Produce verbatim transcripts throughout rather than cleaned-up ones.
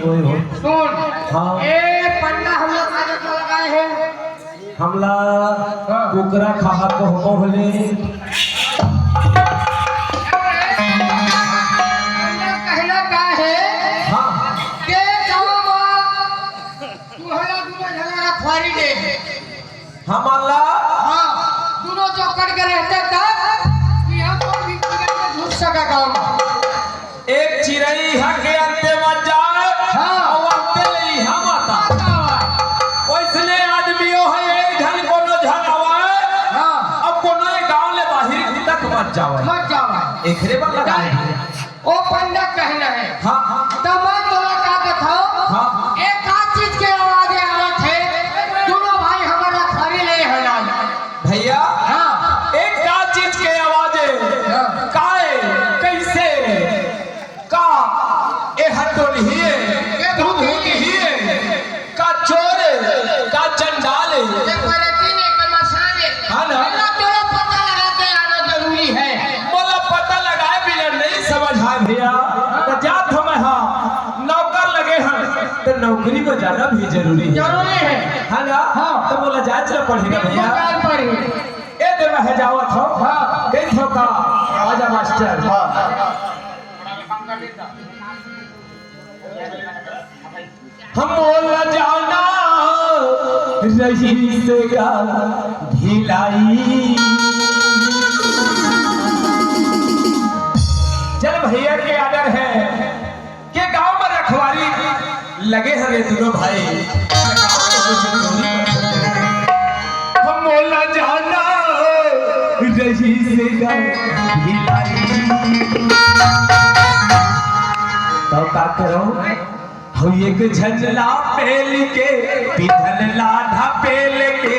सुन, हाँ। ए पंडा हमला का जगह लगाए हे? हमला हाँ। कुकरा खाहा को बोले। पंडा कहना का हे? हाँ। के गाँव मा तुहला दूनो झना रखवारी दे। हमला हाँ, दूनो चौकट के रहते तब कि हम कोई भी चिड़ै में घुस सका गाँव में। एक चिरई ह के अंते मत जाए, हाँ। अउ अंते ले इहाँ मत आ। मत आवा। ओइसने आदमियों है, एक झन कोनो झन आवे, हाँ। अउ कोनो ए गाँव ले बाहिर तक मत जावे। मत जावा। एकरे बर लगाए हे। ओ पंडा कहना हे। हाँ, हाँ। त मैं तोला का बताओ? हाँ। एक का चीज के आवाज आवत हे, दूनो भाई हमर रखवारी ले हे आज। भैया, हाँ। एक का चीज के आवाज हे? हाँ। काय? कैसे? का? ए हटोली हे? ये भूत हे? भूत हे? का चोर हे? का चंडाल हे? ये परेती ने, का मसान हे? हाँ ना? मोला तोरो पता लगा के आना जरूरी हे। मोला पता लगाए बिना नहीं समझ आए भैया। हाँ। त जात हँव मैं, हाँ, नौकर लगे हन, त नौकरी में जाना भी जरूरी हे। जरूरी हे। है ना? हाँ। त मोला जाए ला पड़ही ना भैया। बिल्कुल जाए पड़ही। ए दे मैं जावत हँव। हाँ। कहिथँव का? आजा मास्टर। हाँ। हम मोला जाना रहिस गा भिलाई। चल भैया के आदर हे के गाँव में रखवारी लगे हवे दूनो भाई। हम मोला जाना रहिस गा भिलाई। त का करँव? हउ एक झन ला पेल के, पीधल ला ढपेल के।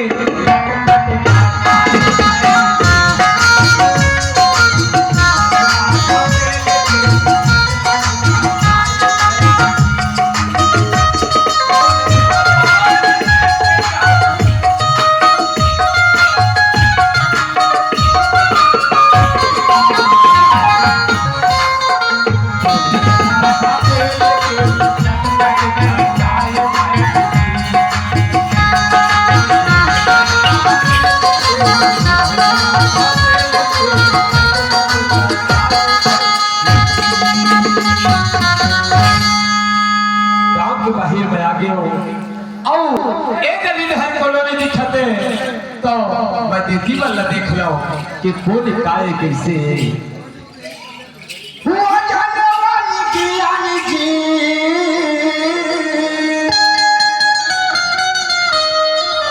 गाँव के बाहिर में आ गे हँव। अउ ए गली डहर कोनो नइ दिखत हे, त मैं देती वाला देख लँव कि कोन काय कइसे हे। वो जानवर ज्ञान जी,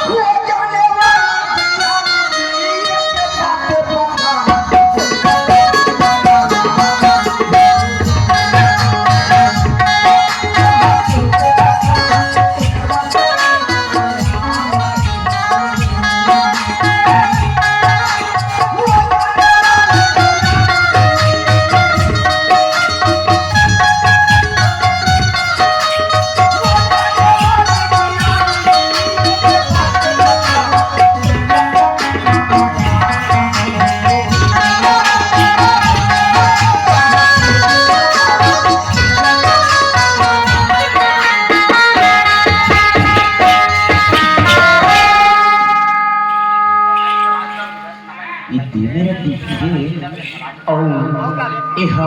वो जानवर ज्ञान जी, ये बात बता। ए दे मेरा दिखे अउ एहा